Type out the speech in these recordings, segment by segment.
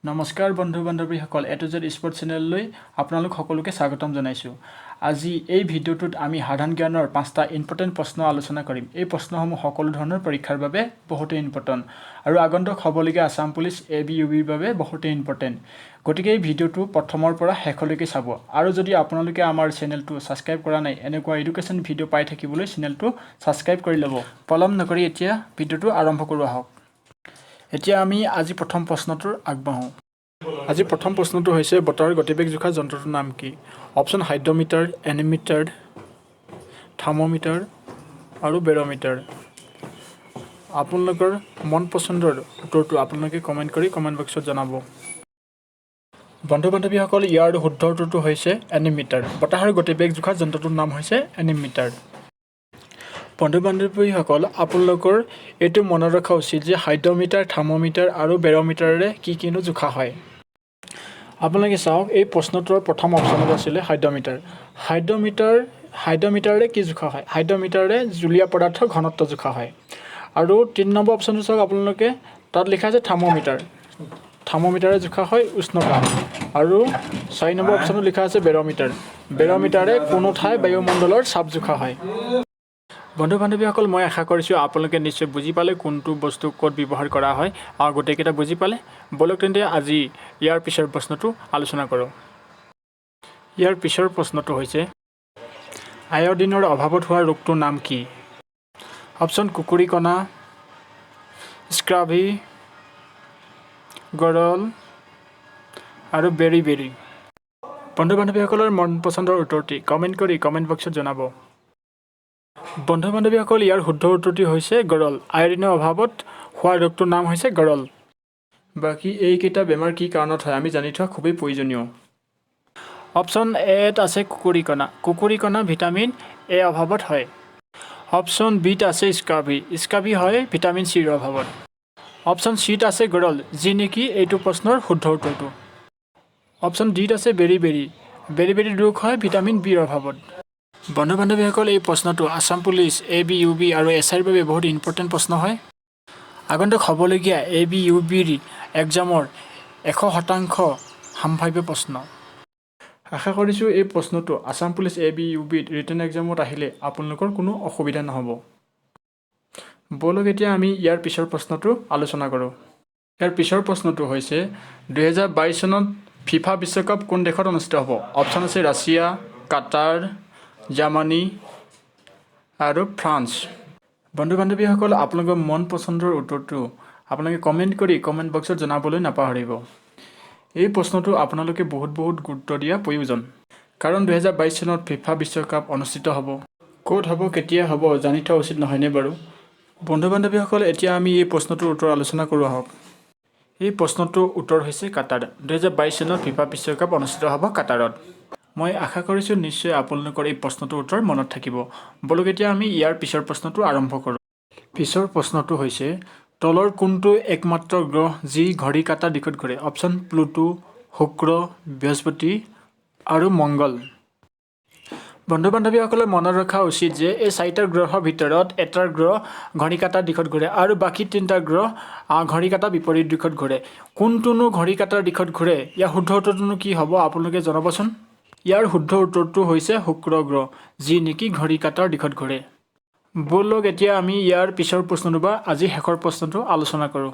নমস্কাৰ বন্ধু বান্ধৱীসকল, এ to Z sports চেনেললৈ আপোনালোক সকলোকে স্বাগতম জনাইছোঁ। আজি এই ভিডিঅ'টোত আমি সাধাৰণ জ্ঞানৰ পাঁচটা ইম্পৰ্টেণ্ট প্ৰশ্ন আলোচনা কৰিম। এই প্ৰশ্নসমূহ সকলো ধৰণৰ পৰীক্ষাৰ বাবে বহুতেই ইম্পৰ্টেণ্ট আৰু আগন্তুক হ'বলগীয়া Assam police A B, U বিৰ বাবে বহুতেই ইম্পৰ্টেণ্ট। গতিকে এই ভিডিঅ'টো প্ৰথমৰ পৰা শেষলৈকে চাব আৰু যদি আপোনালোকে আমাৰ চেনেলটো ছাবস্ক্ৰাইব কৰা নাই, এনেকুৱা এডুকেশ্যন ভিডিঅ' পাই থাকিবলৈ চেনেলটো ছাবস্ক্ৰাইব কৰি ল'ব। পলম নকৰি এতিয়া ভিডিঅ'টো আৰম্ভ কৰোঁ আহক। এতিয়া আমি আজি প্ৰথম প্ৰশ্নটোৰ আগবাঢ়োঁ। আজি প্ৰথম প্ৰশ্নটো হৈছে, বতাহৰ গতিবেগ জোখা যন্ত্ৰটোৰ নাম কি? অপশ্যন হাইড্ৰমিটাৰ, এনিমিটাৰ, থাৰ্মোমিটাৰ আৰু বেৰ'মিটাৰ। আপোনালোকৰ মন পচন্দৰ উত্তৰটো আপোনালোকে কমেণ্ট কৰি কমেণ্ট বক্সত জনাব। বন্ধু বান্ধৱীসকল, ইয়াৰ শুদ্ধ উত্তৰটো হৈছে এনিমিটাৰ। বতাহৰ গতিবেগ জোখা যন্ত্ৰটোৰ নাম হৈছে এনিমিটাৰ। বন্ধু বান্ধৱীসকল, আপোনালোকৰ এইটো মনত ৰখা উচিত যে হাইড্ৰমিটাৰ, থাৰ্মোমিটাৰ আৰু বেৰ'মিটাৰেৰে কি কিনো জোখা হয়। আপোনালোকে চাওক, এই প্ৰশ্নটোৰ প্ৰথম অপশ্যনত আছিলে হাইড্ৰমিটাৰ। হাইড্ৰমিটাৰেৰে কি জোখা হয়? হাইড্ৰমিটাৰেৰে জুলীয়া পদাৰ্থৰ ঘনত্ব জোখা হয়। আৰু 3 নম্বৰ অপশ্যনটো চাওক আপোনালোকে, তাত লিখা আছে থাৰ্মোমিটাৰ। থাৰ্মোমিটাৰে জোখা হয় উষ্ণতা। আৰু 4 নম্বৰ অপশ্যনত লিখা আছে বেৰ'মিটাৰ। বেৰ'মিটাৰে কোনো ঠাই বায়ুমণ্ডলৰ চাপ জোখা হয়। বন্ধু বান্ধৱীসকল, মই আশা কৰিছোঁ আপোনালোকে নিশ্চয় বুজি পালে কোনটো বস্তু ক'ত ব্যৱহাৰ কৰা হয় আৰু গোটেইকেইটা বুজি পালে। ব'লক তেন্তে, আজি ইয়াৰ পিছৰ প্ৰশ্নটো আলোচনা কৰোঁ। ইয়াৰ পিছৰ প্ৰশ্নটো হৈছে, আয়ডিনৰ অভাৱত হোৱা ৰোগটোৰ নাম কি? অপশ্যন কুকুৰীকণা, স্কাৰ্ভি, গৰল আৰু বেৰি বেৰি। বন্ধু বান্ধৱীসকলৰ মন পচন্দৰ উত্তৰটি কমেণ্ট কৰি কমেণ্ট বক্সত জনাব। বন্ধু বান্ধৱীসকল, ইয়াৰ শুদ্ধ উত্তৰটি হৈছে গৰল। আয়ডিনৰ অভাৱত হোৱা ৰোগটোৰ নাম হৈছে গৰল। বাকী এইকেইটা বেমাৰ কি কাৰণত হয়, আমি জানি থোৱা খুবেই প্ৰয়োজনীয়। অপশ্যন এত আছে কুকুৰীকণা। কুকুৰীকণা ভিটামিন এ অভাৱত হয়। অপশ্যন বিত আছে স্কাৰ্ভি। স্কাৰ্ভি হয় ভিটামিন চিৰ অভাৱত। অপশ্যন চিত আছে গৰল, যি নেকি এইটো প্ৰশ্নৰ শুদ্ধ উত্তৰটো। অপশ্যন ডিত আছে বেৰি বেৰি। বেৰি বেৰি ৰোগ হয় ভিটামিন বিৰ অভাৱত। বন্ধু বান্ধৱীসকল, এই প্ৰশ্নটো Assam police A B, U B আৰু এছ আইৰ বাবে বহুত ইম্পৰ্টেণ্ট প্ৰশ্ন হয়। আগন্তুক হ'বলগীয়া এ বি, ইউ বিৰ এক্সামৰ 100% সম্ভাৱ্য প্ৰশ্ন। আশা কৰিছোঁ এই প্ৰশ্নটো Assam police A B, U বিত ৰিটেন এক্সামত আহিলে আপোনালোকৰ কোনো অসুবিধা নহ'ব। ব'লক, এতিয়া আমি ইয়াৰ পিছৰ প্ৰশ্নটো আলোচনা কৰোঁ। ইয়াৰ পিছৰ প্ৰশ্নটো হৈছে, 2022 চনত ফিফা বিশ্বকাপ কোন দেশত অনুষ্ঠিত হ'ব? অপশ্যন আছে ৰাছিয়া, কাটাৰ, জাৰ্মানী আৰু ফ্ৰান্স। বন্ধু বান্ধৱীসকল, আপোনালোকৰ মন পচন্দৰ উত্তৰটো আপোনালোকে কমেণ্ট কৰি কমেণ্ট বক্সত জনাবলৈ নাপাহৰিব। এই প্ৰশ্নটো আপোনালোকে বহুত বহুত গুৰুত্ব দিয়া প্ৰয়োজন, কাৰণ 2022 চনত ফিফা বিশ্বকাপ অনুষ্ঠিত হ'ব। ক'ত হ'ব, কেতিয়া হ'ব, জানি থোৱা উচিত নহয়নে বাৰু? বন্ধু বান্ধৱীসকল, এতিয়া আমি এই প্ৰশ্নটোৰ উত্তৰ আলোচনা কৰোঁ আহক। এই প্ৰশ্নটোৰ উত্তৰ হৈছে কাটাৰ। 2022 চনত ফিফা বিশ্বকাপ অনুষ্ঠিত হ'ব কাটাৰত। মই আশা কৰিছোঁ নিশ্চয় আপোনালোকৰ এই প্ৰশ্নটোৰ উত্তৰ মনত থাকিব। ব'লক, এতিয়া আমি ইয়াৰ পিছৰ প্ৰশ্নটো আৰম্ভ কৰোঁ। পিছৰ প্ৰশ্নটো হৈছে, তলৰ কোনটো একমাত্ৰ গ্ৰহ যি ঘড়ী কাঁটাৰ দিশত ঘূৰে? অপশ্যন প্লুটো, শুক্ৰ, বৃহস্পতি আৰু মংগল। বন্ধু বান্ধৱীসকলে মনত ৰখা উচিত যে এই চাৰিটা গ্ৰহৰ ভিতৰত এটা গ্ৰহ ঘড়ী কাঁটাৰ দিশত ঘূৰে আৰু বাকী তিনিটা গ্ৰহ ঘড়ী কাঁটাৰ বিপৰীত দিশত ঘূৰে। কোনটোনো ঘড়ী কাঁটাৰ দিশত ঘূৰে? ইয়াৰ শুদ্ধ উত্তৰটোনো কি হ'ব, আপোনালোকে জনাবচোন। ইয়াৰ শুদ্ধ উত্তৰটো হৈছে শুক্ৰ গ্ৰহ, যি নেকি ঘড়ী কাঁটাৰ দিশত ঘূৰে। ব'লক, এতিয়া আমি ইয়াৰ পিছৰ প্ৰশ্নটো বা আজি শেষৰ প্ৰশ্নটো আলোচনা কৰোঁ।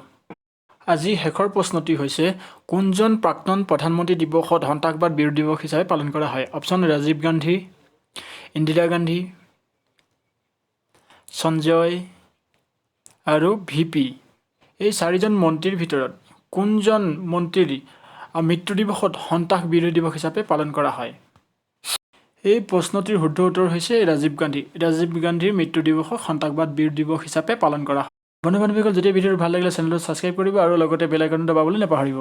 আজি শেষৰ প্ৰশ্নটি হৈছে, কোনজন প্ৰাক্তন প্ৰধানমন্ত্ৰী দিৱসত সন্ত্ৰাসবাদ বিৰোধী দিৱস হিচাপে পালন কৰা হয়? অপশ্যন ৰাজীৱ গান্ধী, ইন্দিৰা গান্ধী, সঞ্জয় আৰু ভি পি। এই চাৰিজন মন্ত্ৰীৰ ভিতৰত কোনজন মন্ত্ৰীৰ মৃত্যু দিৱসত সন্ত্ৰাস বিৰোধী দিৱস হিচাপে পালন কৰা হয়? এই প্ৰশ্নটিৰ শুদ্ধ উত্তৰ হৈছে ৰাজীৱ গান্ধী। ৰাজীৱ গান্ধীৰ মৃত্যু দিৱসক সন্ত্ৰাসবাদ বিৰোধী দিৱস হিচাপে পালন কৰা হয়। বন্ধু বান্ধৱীসকল, যদি ভিডিঅ'টো ভাল লাগিলে চেনেলটো ছাবস্ক্ৰাইব কৰিব আৰু লগতে বেল আইকনটো দবাবলৈ নাপাহৰিব।